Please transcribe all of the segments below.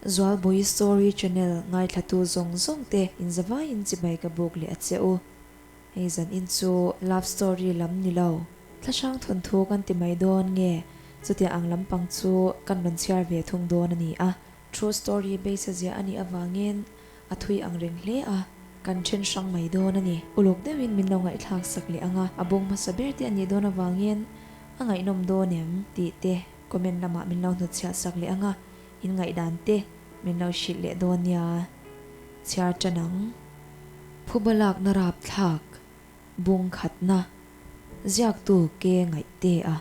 Zualbawi Story Channel ngaithlatu zawng zawng te inzavaiin chibai ka buk leh a che u. Hei zan in chu love story lam ni lo, thlahrang thawnthu kan ti mai dawn nge chutia ang lampang chu kan rawn chhiar ve thung dawn a ni a. True story base a ziah a nih avangin a thui ang reng hle a, kan then hrang mai dawn a ni. Uluk deuhin min lo ngaihthlak sak leh ang a, a bung hmasa ber te a nih dawn avangin a ngaihnawm dawn em tih te comment lamah min lo hnutchhiah sak leh ang a, in ngaihdan te min lo hrilh leh dawn nia. Chhiar tan ang. Phuba lakna rapthlak, bung khatna, ziaktu ke ngaih te a.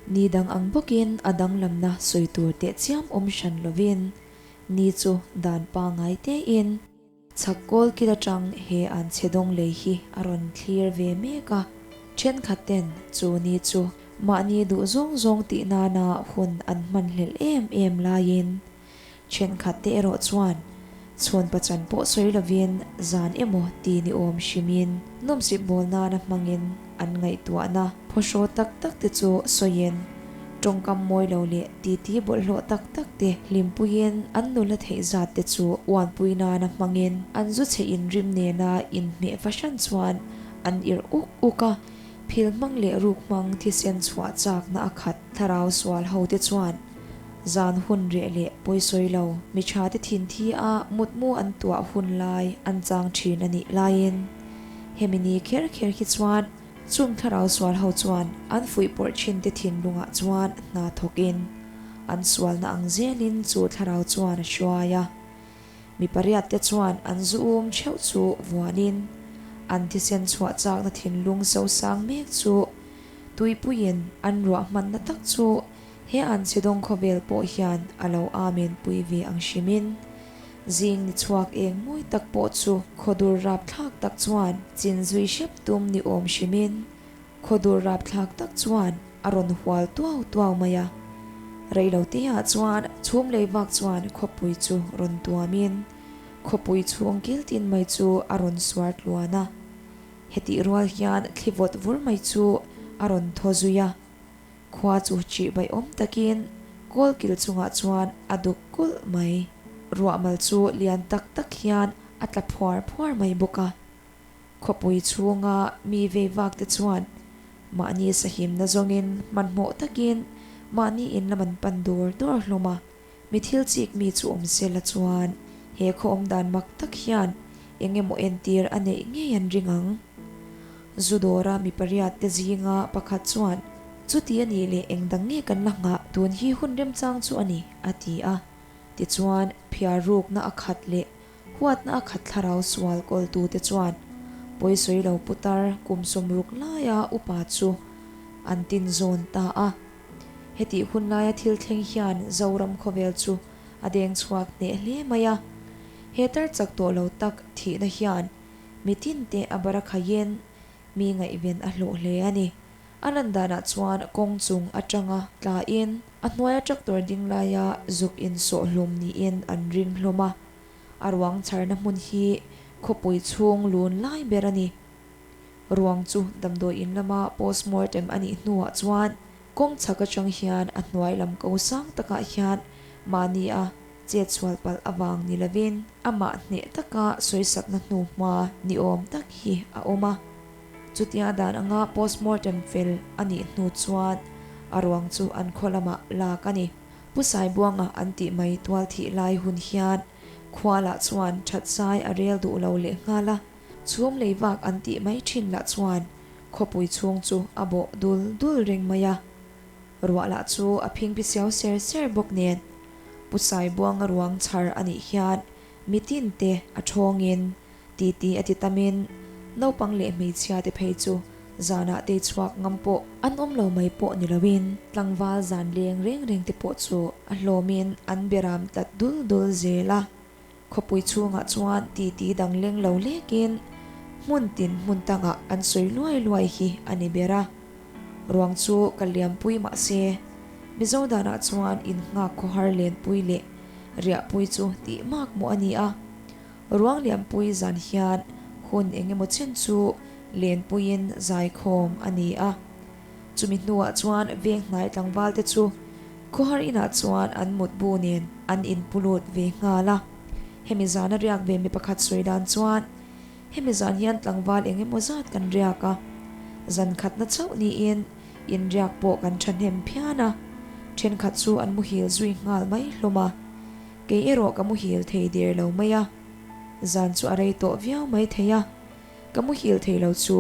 Ni dang ang bawkin a danglamna sawi tur teh chiam awm hran lovin ni chu dan pangngai tein chhak kawl kil atang he an chhe dawng lei hi a rawn thlir ve mek a. Thenkhat ten chu ni chu mahni duh zawng zawng tih nana hun an hman hlelh em em laiin Thenkhat te erawh chuan chhun pachan pawh sawi lovin zan emaw ti ni awm hrimin nawmsip bawl nana hmangin an ngaihtuahna phawhraw tak tak te chu sawiin tawngkam mawi lo leh titi bawlhhlawh tak tak te hlimpuiin an nula theih zat te chu uanpui nana hmangin an zu chhe inrim nena inhmeh fahran chuan an irh uk uk a, phil hmang leh ruk hmang thisen chhuah chakna a khat thlarau sual ho te chuan Zan hun reh leh pawisawi lo, mi tha te thin thi a mutmu an tuah hun lai an chang thin a nih laiin hemi ni kher kher hi chuan chung thlarau sual ho chuan an fuihpawrh thin te thinlungah chuan hna thawk in an sualna ang zelin chu thlarau chuan a hruai a. Mi pariat te chuan an zu um theuh chu vuanin an thisen chhuah chakna thinlung sosang mek chu tuipuiin an ruahmanna tak chu He an chhidawng khawvel pawh hian a lo amen pui ve ang hrimin, zing ni chhuak eng mawi tak pawh chu khawdur rapthlak tak chuan chin zui hrep tum ni awm hrimin, khawdur rapthlak tak chuan a rawn hual tuau tuau mai a. Reiloteah chuan chhum lei vak chuan khawpui chu rawn tuamin, khawpui chhung kil tin mai chu a rawn suar tluan a. Hetih rual hian thli vawt vur mai chu a rawn thaw zui a. Khua chu chih baih awm takin kawl kil chungah chuan a duk kulh mai. Ruah mal chu lian tak tak hian a tla phuar phuar mai bawk a. Khawpui chhunga mi vei vak te chuan mahni sahimna zawngin hmanhmawh takin mahni in lam an pan dur dur hlawm a. Mi thil chik mi chu awm se la chuan he khaw awm dan mak tak hian eng emaw entir a neih ngei an ring ang. Zu dawra mi pariat te zinga pakhat chuan, Chuti a nih leh eng dang nge kan la nghah tun hi hun remchang chu a ni, a ti a. Tichuan, phiar rukna a khat leh huatna a khat thlarau sual kawltute chuan pawisawi lo putar kum 60 laia upa chu an tin zawn ta a. Hetih hun laia thil thleng hian Zoram khawvel chu a deng chhuak hneh hle mai a. He tar chak tawh lo tak thihna hian mi tinte a barakhaiin mi ngaihven a hlawh hle a ni. A lan danah chuan kawng chung atanga tlain a hnuaia tractor ding laia zuk insawh hlum niin an ring hlawm a. A ruang chharna hmun hi khawpui chhung lun lai ber a ni. Ruang chu damdawi in lama postmortem a nih hnuah chuan kawng chhak atang hian a hnuai lam ko sang takah hian mahni a chet sual palh avang ni lovin amah hneh taka sawisakna hnu hma ni awm tak hi a awm a. Chutia dan anga postmortem fel a nih hnu chuan a ruang chu an khaw lamah lak a ni. Pu Saibuanga an tih mai tual thih lai hun hian khua lah chuan thatsai a rel duh lo lehnghal a. Chhum lei vak an tih mai thin lah chuan khawpui chhung chu a bawh dul dul reng mai a. Ruah lah chu a phingphi siau ser ser bawk nen Pu Saibuanga ruang chhar a nih hian mitin te a thawngin titi a ti tamin naupang leh hmeichhia te phei chu zanah tei chhuak ngam pawh an awm lo mai pawh ni loin tlangval zan leng reng reng te pawh chu a hlawmin an beram tlat dul dul zel a. Khawpui chhungah chuan titi dang leng lo lekin hmun tin hmun tangah an sawi luai luai hi a ni ber a. Ruang chu ka liampui mah se, Mizo danah chuan innghak khawhar lenpui leh riahpui chu tih mak mawh a ni a. Ruang liampui zan hian hun eng emaw chen chu lenpuiin zaikhawm a ni a. Chumi hnuah chuan veng hnai tlangval te chu. Khawhar inah chuan an mutbu nen an inpu lut ve nghal a. Hemi zana riak ve mi pakhat sawi dan chuan, Hemi zan hian tlangval eng emaw zat kan riak a, zan khatna chauh niin inriak pawh kan thahnem phian a, thenkhat chu an muhil zui nghal mai hlawm a, kei erawh ka muhil thei der lo mai a, zan chu a rei tawh viau mai thei a, ka muhil thei lo chu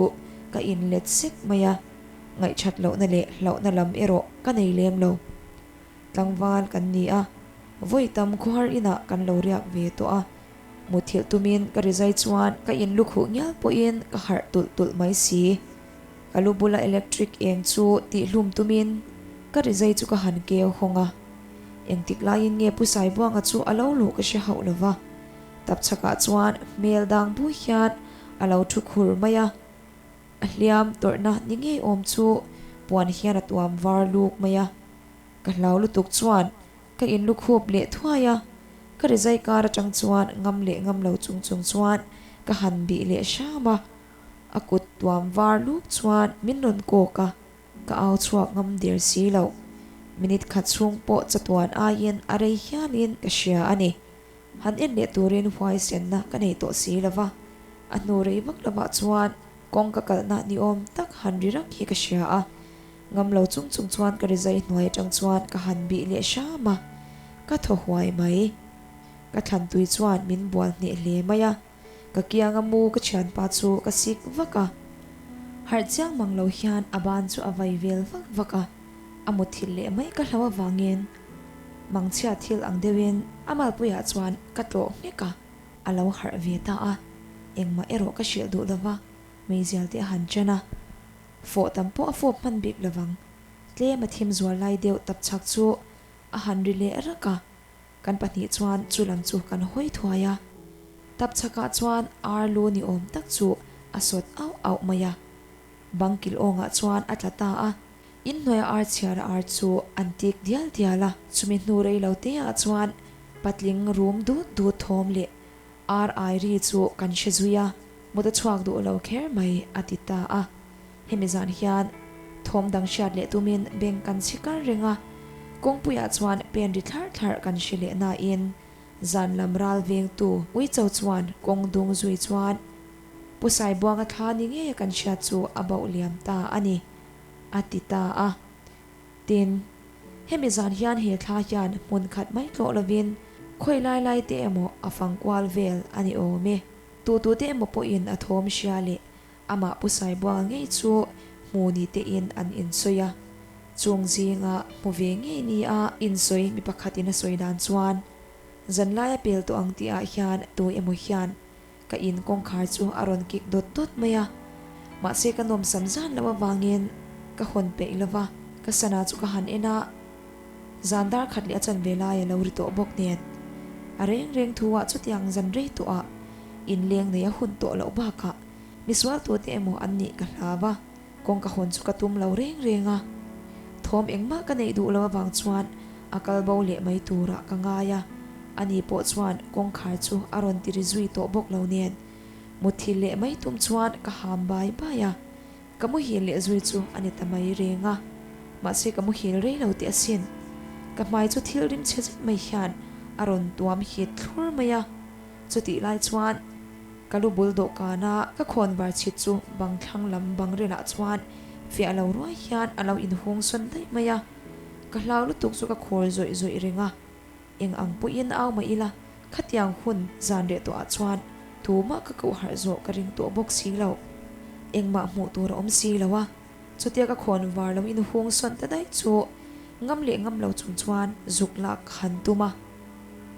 ka inlet sek mai a. Ngaihthat lohna leh hlauhna lam erawh ka nei lem lo. Tlangval kan ni a, vawi tam khawhar inah kan lo riak ve tawh a. Muthilh tumin ka rizai chuan ka in lukhuh ngial pawhin ka harh tulh tulh mai si. Ka lu bula electric eng chu tihhlum tumin ka rizai chu ka han keu hawng a. Engtik laiin nge Pu Saibuanga chu a lo luh ka hre hauh lo va. Tapchhakah chuan hmel dang bui hian a lo thu khur mai a. A hliam tawrhna ni ngei awm chu puan hian a tuam var luk mai a, ka hlau lutuk chuan ka in lukhup leh thuai a, ka rizai kar atang chuan ngam leh ngam lo chung chung chuan ka han bih leh hram a, a kut tuam var luk chuan min rawn kawk a, ka au chhuak ngam der si lo, minute khat chhung pawh chatuan aiin a rei hialin ka hria a ni. Han en leh turin huaisenna ka nei tawh si lo va, a hnu rei vak lovah chuan kawng ka kalhna ni awm tak han ri rak hi ka hria a, ngam lo chung chung chuan ka rizai hnuai atang chuan ka han bih leh hram a, ka thaw huai mai. Ka thlan tui chuan min bual hneh hle mai a, ka kianga mu ka thianpa chu ka sik vak a, harh chiang mang lo hian a ban chu a vai vel vak vak a, a muthilh leh mai ka hlau avangin Mangchhia thil ang deuhin a malpuiah chuan ka tlawh nghek a, a lo harh ve ta a, engmah erawh ka hrilh duh lova, meizial te a han chen a, fawh tam pawh a fawp hman bik lovang, tlem a thim zual lai deuh tapchhak chu a han ri leh rak a, kan pahnih chuan chu lam chu kan hawi thuai a, tapchhakah chuan ar lu ni awm tak chu a sawt auh auh mai a, bang kil awngah chuan a tla ta a. Inhnuaia ar chhiara ar chu an tik dial dial a, chumi hnu rei lo te ah chuan patling rum dut dut thawm leh ar ai ri chu kan hre zui a, mut a chhuak duh lo kher mai a ti ta a. Hemi zan hian thawm dang hriat leh tumin beng kan chhi kar reng a, kawngpuiah chuan pen ri thlarh thlarh kan hre leh nain zan lam ral vengtu Uicho chuan kawng dung zui chuan Pu Saibuanga thla ni ngeia kan hriat chu a bauh liam ta a ni. A ti ta a. Tin, hemi zan hian he thla hian hmun khat mai tlawh lovin khawi lai lai te emaw a fang kual vel a ni awm e. Tu tu te emaw pawhin a thawm hria leh amah Pu Saibuanga ngei chu hmu ni tein an insawi a. Chung zinga hmu ve ngei nia insawi mi pakhatin a sawi dan chuan zanlai a pel tawh ang tihah hian tu emaw hian Ka in kawngkhar chu a rawn kik dawt dawt mai a, mahse ka nawmsam zan loh avangin ka hawn peih lo va, ka sana chu ka han en a, zan dar khat leh a chanve lai a lo ri tawh bawk nen. A reng reng thu ah chutiang zan rei tawh ah inleng nei a hun tawh loh bakah misual tute emaw an nih ka hlau a, Kawng ka hawn chu ka tum lo reng reng a, thawm engmah ka neih duh lo avang chuan a kal bo leh mai turah ka ngai a, ani pawh chuan kawngkhar chu a rawn ti ri zui tawh bawk lo nen muthilh leh mai tum chuan ka ham bai bai a, ka muhil leh zui chu a ni ta mai reng a, mahse ka muhil rei lo teh asin, ka hmai chu thil rim chhe zet mai hian a rawn tuam hit thlur mai a, chutih lai chuan. Ka lu bul dawhkana ka khawn var chhit chu bang thlang lam bang rilah chuan fiah lo ruai hian a lo inhung sawn daih mai a, ka hlau lutuk chu ka khawl zawih zawih reng a, eng ang pawhin au mah ila khatiang hun zan reh tawhah chuan tumah ka koh harh zawh ka ring tawh bawk si lo, engmah hmuh tur a awm si lo a, chutia ka khawn var lo inhung sawn ta daih chu ngam leh ngam lo chung chuan zuk lak ka han tum a.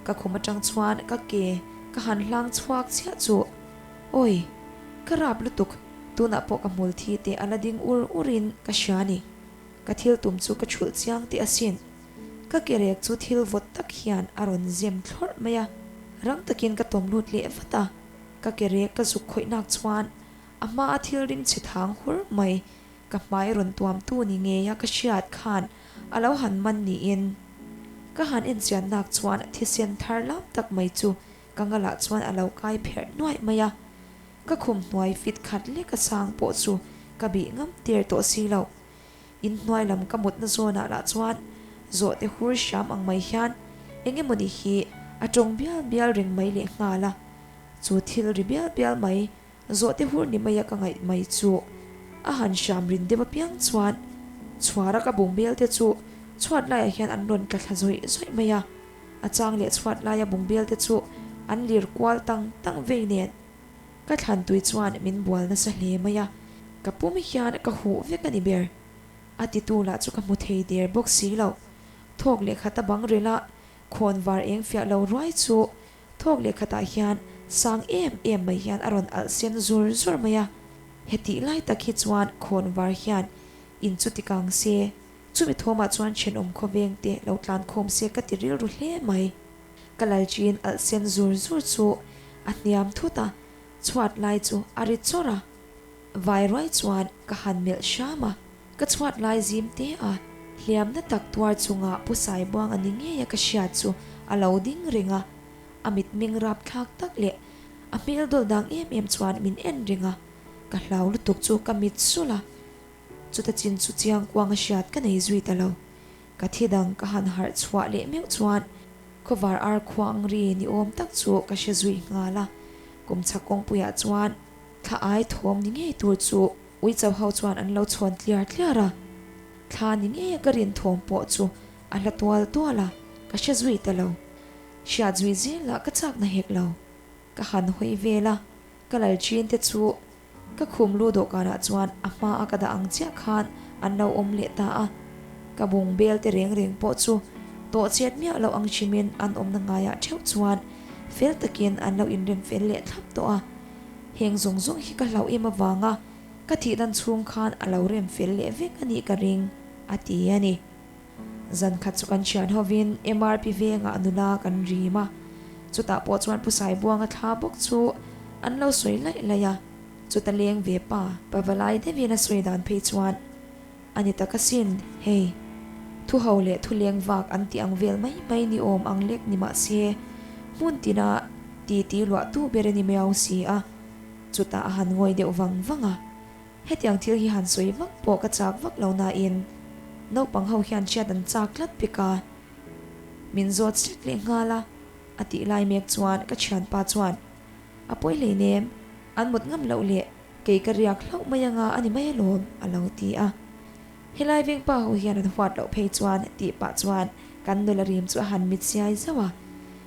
Ka khum atang chuan ka ke ka han hlang chhuak chiah chu Awi! Ka rap lutuk, tunah pawh ka hmul thi te a la ding ur ur in ka hria ni. Ka thil tum chu ka chhulh chiang teh asin. Ka ke rek chu thil vawt tak hian a rawn zem thlawrh mai a, rang takin ka tawm lut leh vat a, ka ke rek ka zuk khawih nak chuan a hma a thil rim chhe thang hur mai Ka hmai rawn tuamtu ni ngeia ka hriat khan a lo han man niin ka han enchian nak chuan thisen thar lam tak mai chu ka ngalah chuan a lo kai pherh nuaih mai a, ka khum hnuai fit khat lek a sang pawh chu ka bih ngam der tawh si lo. Inhnuai lam ka mutna zawnah lah chuan. Zawhte hur hram ang mai hian eng emawni hi a tawng bial bial reng mai leh nghal a, chu thil ri bial bial mai zawhte hur ni maia ka ngaih mai chu a han hram rin deuh apiang chuan chhuara ka bungbel te chu chhuat laiah hian an rawn tla thla zawih zawih mai a, a chang leh chhuat laia bungbel te chu an lir kual tang tang vei nen ka thlan tui chuan min bual nasa hle mai a, ka pum hian ka huh vek a ni ber. A titu lah chu ka hmu thei der bawk si lo. Thawk leh khat a bang rel a, khawn var eng fiah lo ruai chu thawk leh khatah hian sang em em mai hian a rawn alh sen zur zur mai a. Hetih lai tak hi chuan khawn var hian in chu ti kang se, chumi thawmah chuan thenawm khawveng te lo tlan khawm se ka ti rilru hle mai. Ka lalchin alh sen zur zur chu a hniam thut a, chhuat lai chu a ri chawrh a. Vai ruai chuan ka han melh hram a, ka chhuat lai zim te a, hliamna tak tuar chunga Pu Saibuang a ni ngei a ka hriat chu a lo ding reng a, a mitmeng rapthlak tak leh a hmel dawlh dang em em chuan min en reng a, ka hlau lutuk chu ka mit sulh a, chuta chin chu chiang kuang a hriat ka nei zui ta lo. Ka thi dang ka han harh chhuah leh meuh chuan khawvar ar khuang ri ni awm tak chu ka hre zui nghal a, kum chhak kawngpuiah chuan Thla ai thawm ni ngei tur chu uicho ho chuan an lo chhawn tliar tliar a, thla ni ngeia ka rin thawm pawh chu a hla tual tual a, ka hre zui ta lo. Hriat zui zel lah ka chak na hek lo. Ka han hawi vel a, ka lal chin te chu ka khum lu dawhkanah chuan a hma a ka dah ang chiah khan an lo awm leh ta a, ka bung bel te reng reng pawh chu tawh chet miah loh ang hrimin an awmna ngaiah theuh chuan fel takin an lo inrem fel leh thlap tawh a. Heng zawng zawng hi ka hlauh em avanga ka thih dan chhung khan a lo rem fel leh vek a nih ka ring, a ti a ni. Zan khat chu kan thian hovin MRP vengah nula kan rim a, chutah pawh chuan Pu Saibuanga thla bawk chu an lo sawi laih laih a, chuta leng ve pa Pavalai deuhin a sawi dan phei chuan A ni tak asin, hei. Thu ho leh thu leng vak an tih ang vel mai mai ni awm ang lek ni mah se, hmun tina titi luah tu ber a ni miau si a. Chutah a han ngawi deuh vang vang a. Hetiang thil hi han sawi vak pawh ka chak vak lo nain, naupang ho hian hriat an chak tlat pek a. Min zawt sek leh nghal a, a tih lai mek chuan ka thianpa chuan, A pawi hleinem, an mut ngam loh leh Kei ka riak hlauh mai anga a ni mai alawm, a lo ti a. Helai vengpa ho hian an huat loh phei chuan tih pah chuan kan nula rim chu a han mit siai zauh a.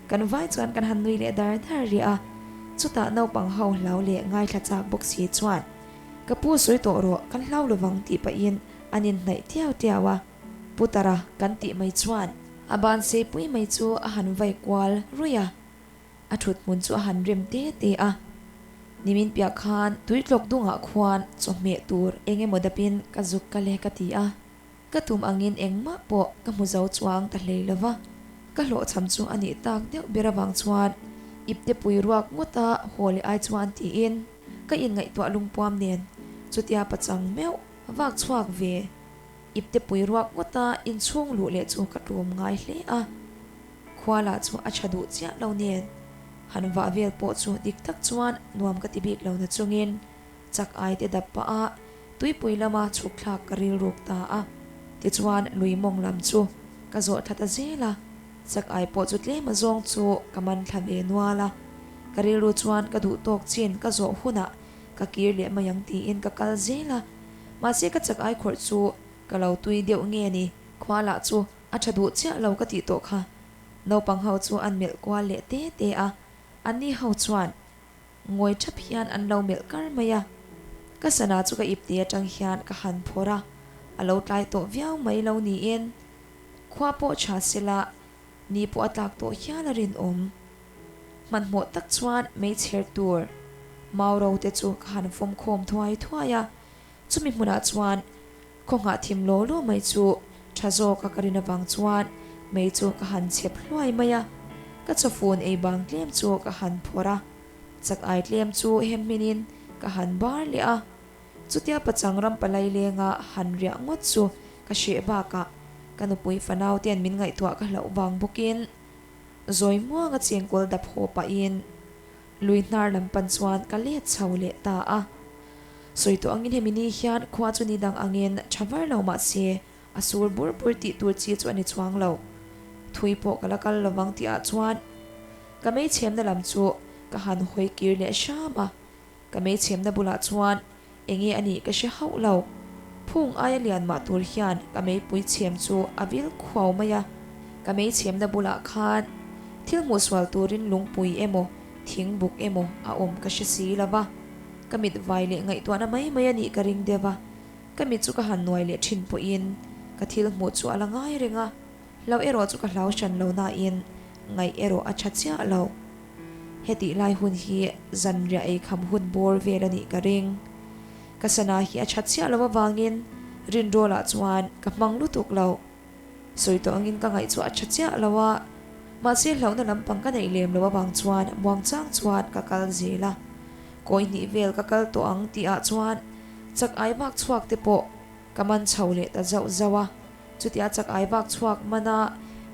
Kan vai chuan kan han nui leh dar dar rih a. Chutah naupang ho hlau leh ngaithla chak bawk si chuan, Ka pu sawi tawh rawh, kan hlau lovang tih pahin an inhnaih tiau tiau a. Putara kan tih mai chuan a ban seipui mai chu a han vai kual ruih a. A thut hmun chu a han rem te te a. Nimin piah khan tuitlawk dungah khuan chawhmeh tur eng emaw dapin ka zuk kal e ka ti a. Ka tum angin engmah pawh ka hmu zo chuang ta hlei lo va. Ka hlawhchham chu a nih tak deuh ber avang chuan ipte pui ruak ngawta haw leh ai chuan tiin ka inngaihtuah lungpuam nen chutia pachang meuh vak chhuak ve ipte pui ruak ngawta inchhung luh leh chu ka tlawm ngai hle a. Khua lah chu a tha duh chiah lo nen, han vah vel pawh chu dik tak chuan nuam ka ti bik lo na chungin chak ai te dap pah a tuipui lama chhuk thlak ka rilruk ta a. Tichuan lui mawng lam chu ka zawh thla ta zel a, chak ai pawh chu tlem azawng chu ka man thla ve nual a, ka rilru chuan ka duh tawk chin ka zawh hunah ka kir leh mai ang tiin ka kal zel a, mahse ka chak ai khawrh chu ka lo tui deuh nge ni. Khua lah chu A tha duh chiah lo ka tih tawh kha. Naupang ho chu an melh kual leh te te a, anni ho chuan ngawi thap hian an lo melh kar mai a. Ka sana chu ka ipte atang hian ka han phawrh a, a lo tlai tawh viau mai lo niin khua pawh tha sela ni pawh a tlak tawh hial a rinawm. Hmanhmawh tak chuan meichher tur mau ro te chu ka han fawm khawm thuai thuai a, chumi hmunah chuan Khaw nghah thim law law mai chu tha zawk a ka rin avang chuan mei chu ka han chhep hluai mai a, ka chawfun ei bang tlem chu ka han phawrh a, chak ai tlem chu hem hminin ka han bar leh a, chutia pachang ram palai lenga han riah ngawt chu ka hreh bakah ka nupui fanau ten min ngaihtuah ka hlauh vang bawkin zawi muanga chengkawl dap haw pahin Lui hnar lam pan chuan ka let chho leh ta a. Sawi tawh angin hemi ni hian khua chu ni dang angin tha var lo mah se, A sur bur bur tih tur chi chu a ni chuang lo. Thui pawh ka la kal lovang tih ah chuan ka mei chhemna lam chu ka han hawi kir leh hram a. Ka mei chhemna bulah chuan enge a nih ka hre hauh lo. Phung aia lian mah tur hian ka meipui chhem chu a vil khuau mai a. Ka mei chhemna bulah khan thil hmuh sual turin lungpui emaw thing buk emaw a awm ka hre si lo va. Ka mit vai leh ngaihtuahna mai mai a nih ka ring deuh a. Ka mit chu ka han nuai leh thin pawhin ka thil hmuh chu a la ngai reng a. Hlau erawh chu ka hlau hran lo nain ngaih erawh a tha chiah lo. Hetih lai hun hi zanriah ei kham hun bawr vel a nih ka ring. Ka sana hi a tha chiah lo avangin rinrawlah chuan ka hmang lutuk lo. Sawi tawh angin ka ngaih chu a tha chiah lo a, mahse hlauhna lampang ka neih lem lo avang chuan muangchang chuan ka kal zel a. Kawi hnih vel ka kal tawh ang tihah chuan chak ai vak chhuak te pawh ka man chho leh ta zauh zauh a. Chutia chak ai vak chhuak mana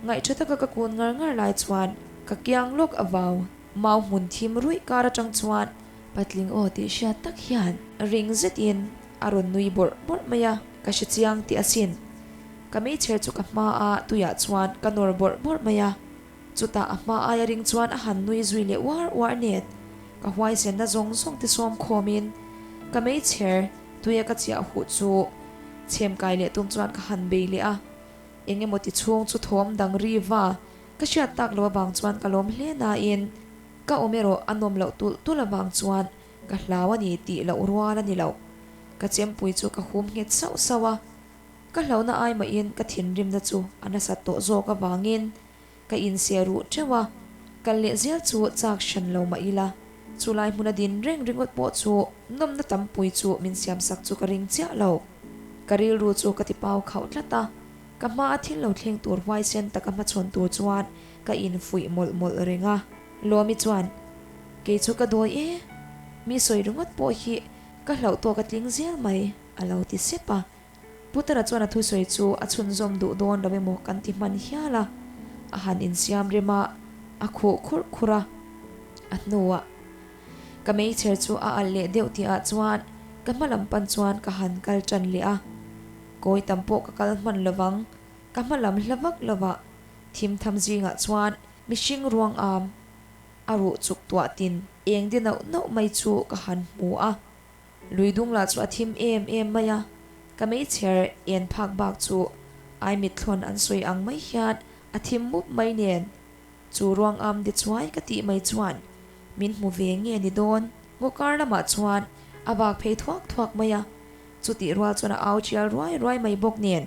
ngaih tha taka ka kun ngar ngar lai chuan ka kiang lawk a vau. Mau hmun thim ruih kar atang chuan patling aw tih hriat tak hian ring zetin a rawn nui bawrh bawrh mai a, ka hre chiang tih asin. Ka meichher chu ka hma a tuiah chuan ka nawr bawrh bawrh mai a, chutah a hma aia ring chuan a han nui zui leh uar uar nen ka huaisenna zawng zawng te sawm khawmin ka meichher tuia ka chiah huh chu chhem kai leh tum chuan ka han bei leh a, eng emaw ti chhung chu thawm dang ri va ka hriat tak lo avang chuan ka lawm hle nain ka awm erawh a nawm loh tulh tulh avang chuan ka hlau a ni tih loh rual a ni lo. Ka chempui chu ka hum nghet sauh sauh a, ka hlauhna ai mahin ka thinrimna chu a nasat tawh zawk avangin Ka inseh ruh teuh a, kal leh zel chu chak hran lo mah ila, chulai hmuna din reng ringawt pawh chu nawmna tampui chu min siamsak chu ka ring chiah lo. Ka rilru chu ka ti pau khauh tlat a, ka hma a thil lo thleng tur huaisen taka hmachhawn tur chuan ka infuih mawlh mawlh reng a. Lawmi chuan, Kei chu ka dawi e, mi sawi ringawt pawh hi ka hlauh tawk a tling zel mai, a lo ti sep a. Putara chuan a thusawi chu a chhunzawm duh dawn lo emaw kan ti hman hial a, a han insiam rem a, a khuh khurh khurh a. A hnuah ka meichher chu a alh leh deuh tihah chuan ka hma lam pan chuan ka han kal tan leh a, kawi tam pawh ka kal hman lovang, ka hma lam hla vak lovah thim tham zingah chuan mihring ruang am a ruh chuk tuah tin eng de nauh nauh mai chu ka han hmu a. Lui dung lah chu a thim em em mai a, ka meichher en phak bak chu ai mitthlawn an sawi ang mai hian a thim mup mai nen. Chu ruang am de chuai ka tih mai chuan min hmu ve nge ni dawn? Ngaw kar lamah chuan a vak phei thuak thuak mai a, chutih rual chuan a au tial ruai ruai mai bawk nen.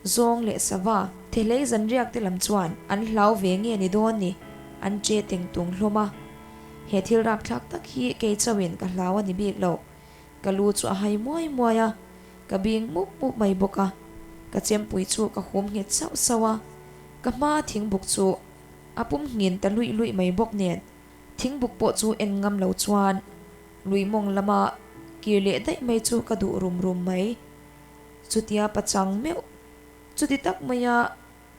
Zawng leh sava, thehlei zanriak te lam chuan an hlau ve nge ni dawn ni, an che teng tung hlawm a. He thil rapthlak tak hi kei chauhin ka hlau a ni bik lo. Ka lu chu a hai muai muai a, ka bing mup mup mai bawk a. Ka chempui chu ka hum nghet sauh sauh a, ka hma thingbuk chu a pum nghin ta luih luih mai bawk nen. Thingbuk pawh chu en ngam lo chuan lui mawng lama kir leh daih mai chu ka duh rum rum mai. Chutia pachang meuh chuti tak maia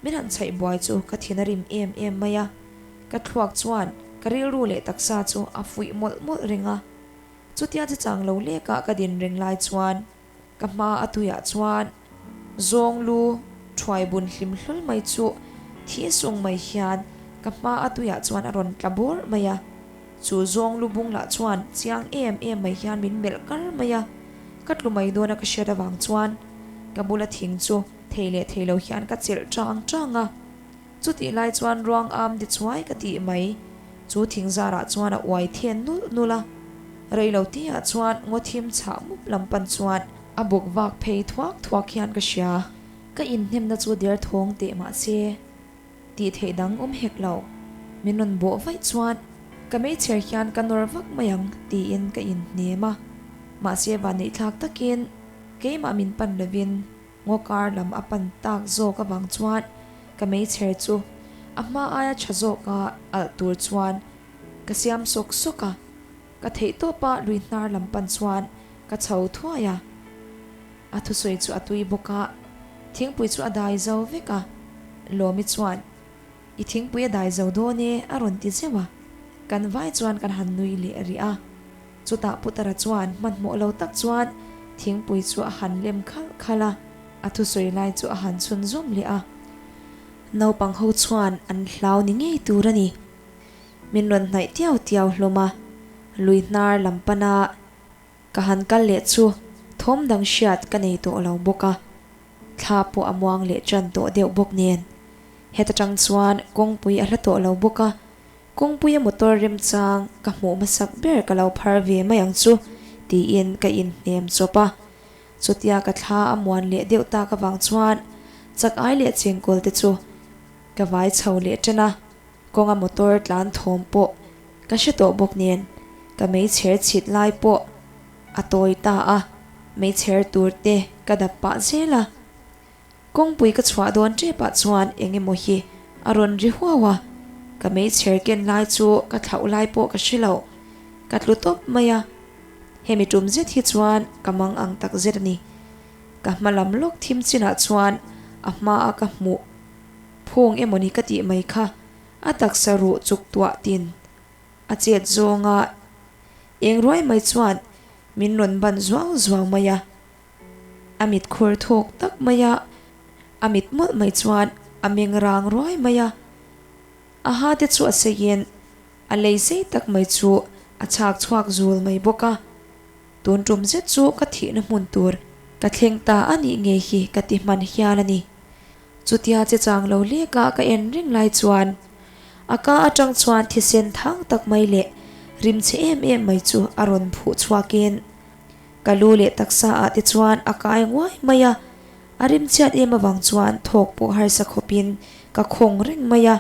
min han chhaih buai chu ka thin a rim em em mai a, ka thluak chuan ka rilru leh taksa chu a fuih mawlh mawlh reng a. Chutia chi chang lo lekah ka din reng lai chuan ka hma a tuiah chuan zawng lu thuai bun hlim hlawl mai chu thi sung mai hian ka hma a tuiah chuan a rawn tla bur mai a. Chu zawng lu bung lah chuan chiang em em mai hian min melh kar mai a. Ka tlu mai dawn a ka hriat avang chuan ka bula thing chu thei leh thei lo hian ka chelh chang chang a. Chutih lai chuan ruang am di chuai ka tih mai chu thing zarah chuan a uai then nulh nulh a. Rei lo tihah chuan ngaw thim chhah mup lam pan chuan a bawk vak phei thuak thuak hian ka hria. Ka inhnemna chu der thawng teh mah se. Tih theih dang awm hek lo. Min rawn bawh vaih chuan ka meichher hian ka nawr vak mai ang tiin ka inhnem a. Mahse vanneihthlak takin keimah min pan lovin ngaw kar lam a pan tak zawk avang chuan ka meichher chu a hma aia tha zawka alh tur chuan ka siam sawk sawk a. Ka theih tawpa lui hnar lam pan chuan ka chho thuai a. A thusawi chu a tui bawk a, thingpui chu a dai zo vek a. Lawmi chuan, I thingpui a dai zo dawn e, a rawn ti zeuh a. Kan vai chuan kan han nui leh rih a. Chutah Putara chuan hmanhmawh lo tak chuan thingpui chu a han lem khalh khalh a. A thusawi lai chu a han chhunzawm leh a, naupang ho chuan an hlau ni ngei tur a ni. Min rawn hnaih tiau tiau hlawm a, lui hnar lam pana ka han kal leh chu thawm dang hriat ka nei tawh lo bawk a, thla pawh a muang leh ṭan tawh deuh bawk nen. Heta ṭang chuan kawngpui a hla tawh lo bawk a, Kawngpuia motor remchang ka hmuh hmasak ber ka lo phar ve mai ang chu tiin ka inhnem chawp a. Chutia ka thla a muan leh deuh tak avang chuan chak ai leh chengkawl te chu ka vai chho leh tan a, kawnga motor tlan thawm pawh ka hre tawh bawk nen ka meichher chhit lai pawh a tawi ta a, meichher tur te ka dap pah zel a. Kawngpui ka chhuah dawn tepah chuan eng emaw hi a rawn ri huau a, ka meichher ken lai chu ka thlauh lai pawh ka hre lo, ka tlu tawp mai a. Hemi tum zet hi chuan ka mang ang tak zet a ni. Ka hma lam lawk thim chinah chuan a hmaa ka hmuh phung emaw ni ka tih mai kha a taksa ruh chuk tuah tin a chet zawnga eng ruai mai chuan min rawn ban zuau zuau mai a. A mit khur thawk tak mai a, a mit mawlh mai chuan a meng rang ruai mai a. A ha te chu a seiin a lei sei tak mai chu a chhak chhuak zul mai bawk a. Tun tum zet chu ka thihna hmun tur ka thleng ta a nih ngei hi ka ti hman hial a ni. Chutia che chang lo lek a ka en reng lai chuan a ka atang chuan thisen thang tak mai leh rimchhe em em mai chu a rawn phuh chhuakin Ka lu leh taksa ah te chuan a kai nguai mai a, a rimchhiat em avang chuan thawk pawh harsa khawpin ka khawng reng mai a.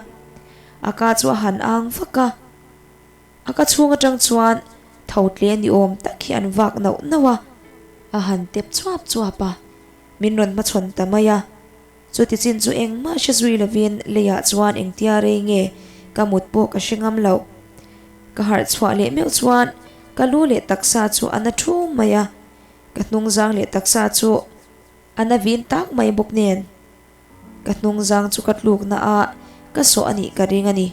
A ka chu a han ang vak a, a ka chhung atang chuan tho tle ni awm tak hi an vak nauh nauh a, a han tep chuap chuap a, min rawn hmachhawn ta mai a. Chuti chin chu engmah hre zui lovin leiah chuan engtia rei nge ka mut pawh ka hre ngam lo. Ka harh chhuah leh meuh chuan ka lu leh taksa chu a na thum mai a, ka hnungzang leh taksa chu a na vin tak mai bawk nen. Ka hnungzang chu ka tlukna a ka sawh a nih ka ring a ni.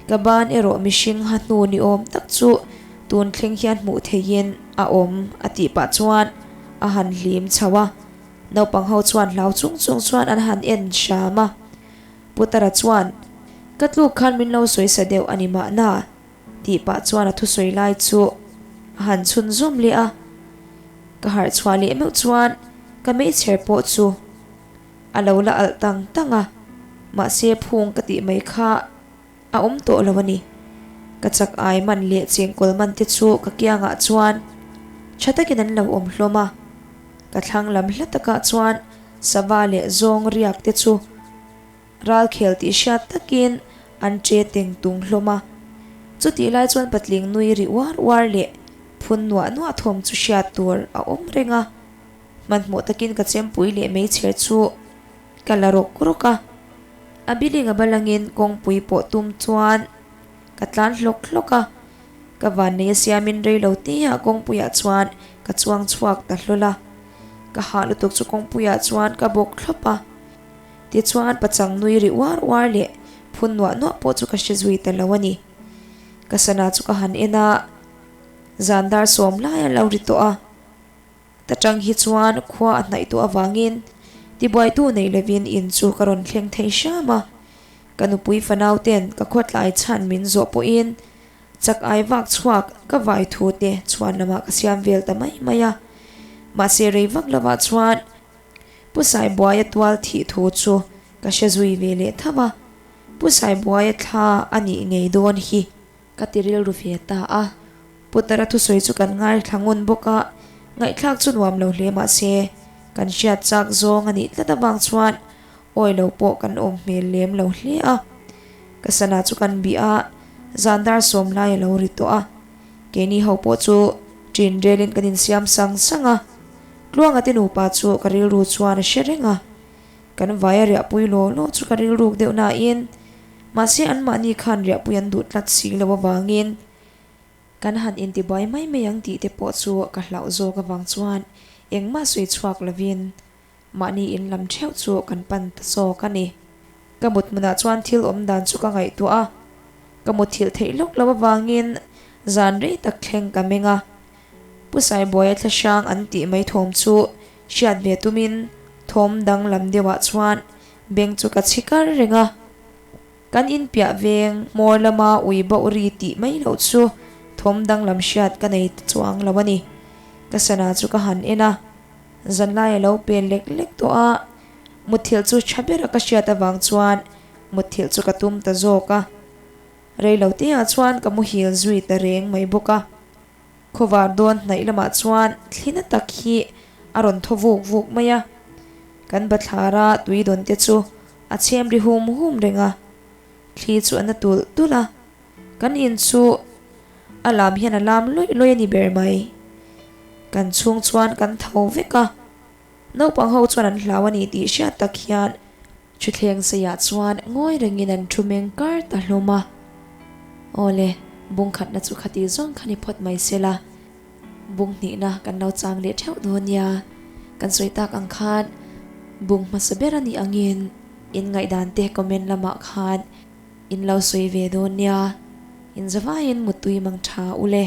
Ka ban erawh mihring ha hnu ni awm tak chu tun thleng hian hmuh theihin a awm a tih pah chuan a han hlim chho a. Naupang ho chuan hlau chung chung chuan an han en hram a. Putara chuan, Ka tluk khan min lo sawi sa deuh a ni mahna, tih pah chuan a thusawi lai chu a han chhun zawm leh a. Ka harh chhuah leh meuh chuan ka meichher pawh chu a lo la alh tang tang a, mahse phung ka tih mai kha A awm tawh lo a ni. Ka chak ai man leh chengkawl man te chu ka kiangah chuan tha takin an lo awm hlawm a. Ka thlang lam hla takah chuan sava leh zawng riak te chu ralkhel tih hriat takin an che teng tung hlawm a. Chutih lai chuan patling nui ri uar uar leh phun nuah nuah thawm chu hriat tur a awm reng a. Hmanhmawh takin ka chempui leh meichher chu ka la rawk rawk a. A building a balangin kawngpui pawh tum chuan ka tlan hlawk hlawk a, ka vannei a siamin rei lo te ah kawngpuiah chuan ka chuang chhuak ta hlawl a, ka hah lutuk chu kawngpuiah chuan ka bawk thlawp a, tichuan pachang nui ri uar uar leh phun nuah nuah pawh chu ka hre zui ta lo a ni. Ka sana chu ka han en a, zan dar sawm lai a lo ri tawh a. Ta tang hi chuan khua a hnaih tawh avangin tibuaitu nei lovin in chu ka rawn thleng thei hram a. Ka nupui fanau ten ka khawtlai chhan min zawh pawhin chak ai vak chhuak ka vai thu te chhuan lamah ka siam vel ta mai mai a. Mahse rei vak lovah chuan Pu Saibuaia tual thih thu chu ka hre zui ve leh tho a. Pu Saibuaia thla a nih ngei dawn hi. Ka ti rilru ve ta a. Putara thusawi chu kan ngaithla ngun bawk a, ngaihthlak chu nuam lo hle mah se, kan hriat chak zawng a nih tlat avang chuan awi lo pawh kan awm hmel lem lo hle a. Ka sana chu kan bih a, zan dar sawm lai a lo ri tawh a, keini ho pawh chu ṭin relin kan insiam sang sang a, Tluanga te nupa chu ka rilru chuan a hre reng a, kan vaia riahpui law law chu ka rilruk deuh nain mahse anmahni khan riahpui an duh tlat si lo avangin Kan han intibuai mai mai ang tih te pawh chu ka hlauh zawk avang chuan engmah sawi chhuak lovin mahni in lam theuh chu kan pan ta zawk a ni. Ka mut hmunah chuan thil awm dan chu ka ngaihtuah a, ka mutthilh theih lawk lo avangin zan rei tak thleng ka meng a. Pu Saibuaia thlahrang an tih mai thawm chu hriat ve tumin. Thawm danglam deuhah chuan beng chu ka chhi kar reng a. Kan inpiah veng hmawr lama ui bauh ri tih mai loh chu thawm danglam hriat ka nei ta chuang lo a ni. Ka sana chu ka han en a, zanlai a lo pel lek lek tawh a, mutthilh chu tha bera ka hriat avang chuan mutthilh chu ka tum ta zawk a. Reiloteah chuan ka muhil zui ta reng mai bawk a. Khawvar dawn hnaih lamah chuan thlina tak hi a rawn thaw vuk vuk mai a, kan bathlara tui dawn te chu a chhem ri hum hum reng a, thli chu a na tulh tulh a, kan in chu a lam hian a lam lawih lawih a ni ber mai. Kan chhung chuan kan tho vek a, naupang ho chuan an hlau a ni tih hriat tak hian Thuthleng seiah chuan ngawi rengin an thu meng kar ta hlawm a. Awle, bung khatna chu khati zawng kha ni phawt mai se la, bung hnihna kan lo chang leh theuh dawn nia. Kan sawi tak ang khan bung hmasa ber a nih angin in ngaihdan te comment lamah khan in lo sawi ve dawn nia. Inzavaiin muttui mang tha ule.